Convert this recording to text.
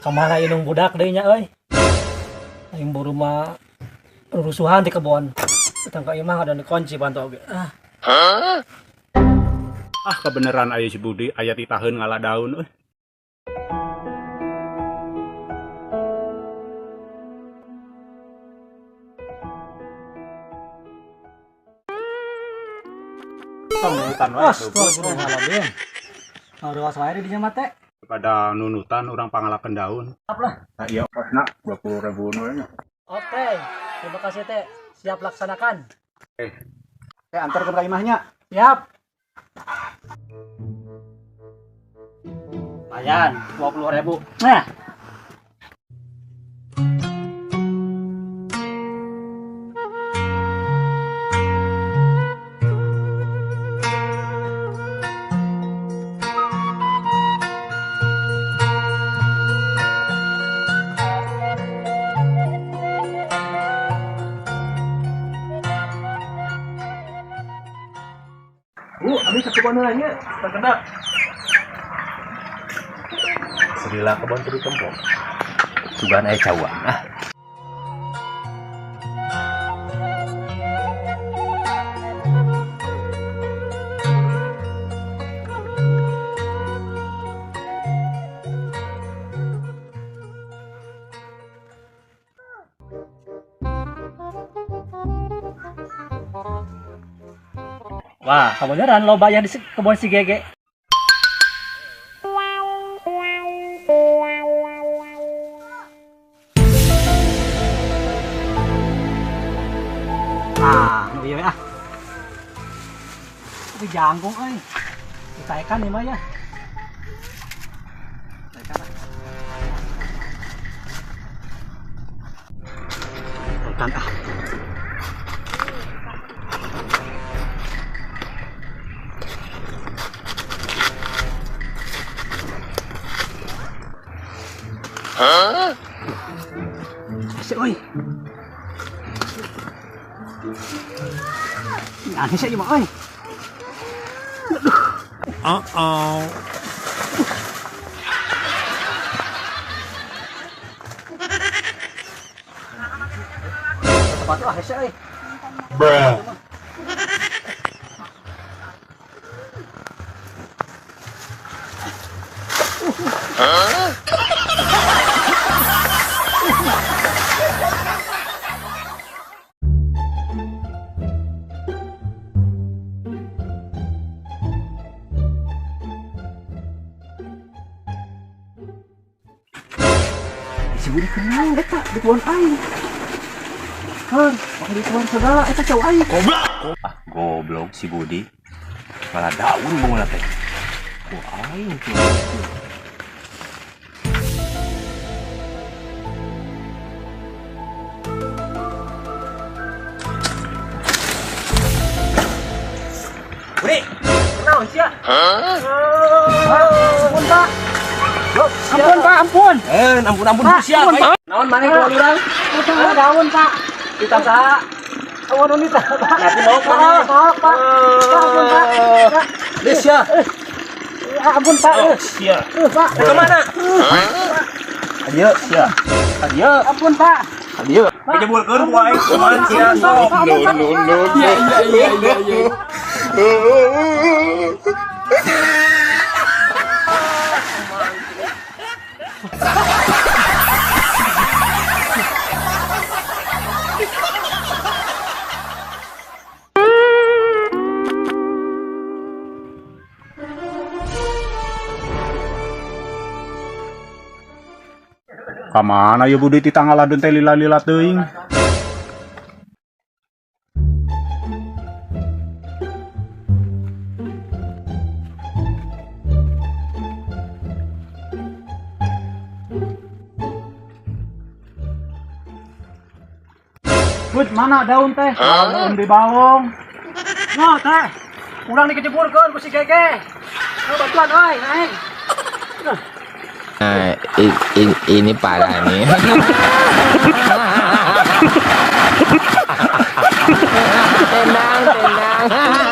Kamana indung budak deui nya euy. Aing buru mah rusuhan di kebon. Datang ka imah ada dikunci panto oge. Ah. Ah, kebeneran aya si Budi aya titaheun ngala daun euy. Tong nunutan wae Astagfirullahaladzim. Ngaruas wae di dinya mah teh. Pada nunutan urang pangalakeun daun. Apalah. Nah, iya kosna 20.000 nu nya. Oke, terima kasih teh. Siap laksanakan. Teh antar ke imahnya. Siap. Lumayan, 20.000. Nah. Bu, abis ke kebun nanya, terkenal. Serila kebon tadi tempo. Sugan aya cawang ah. Wah, kebenaran loba yang di kebun si Gege. Ah, nu ieu ah. Tapi jangkung euy. Ditaekan ieu mah ya. Taekan ah. Taekan ah. Hah? Asik oi. Aneh sih mah oi. Uh-oh. Sepatu ah hese euy. Bruh. Hah? Si Budi kenal eta di kebun aing. Kan, pakai di kebun segala eta cau aing. Goblok. Ah, goblok si Budi. Malah daun bunga teh. Ku aing tuh. Budi, kenal sia? Hah? Ampun, Pak. Ampun, Pak, ampun. Ampun, ampun, Pak, sia. ampun, Pak. Naon maneh keluar urang? Utang daun, Pak. Utang saha? Awan unit, Pak. Nanti mau mana? Pak, Pak. Pak, ampun, Pak. Pak. Des sia. Ampun, Pak. Oh, sia. Pak. Ke mana? Adieu, sia. Adieu. Ampun, Pak. Adieu. Dijebulkeun ku aing kumaha sia. No, no, no, no. Iya, iya, iya, iya. Kamana ya Budi ti tanggaladun teh lila-lila teuing. Bud, mana daun teh? Daun di balong. No, teh. Urang dikejeburkeun ku si Gege. Oh, bantuan euy, naik. Nah, ini parah nih. Tenang, tenang.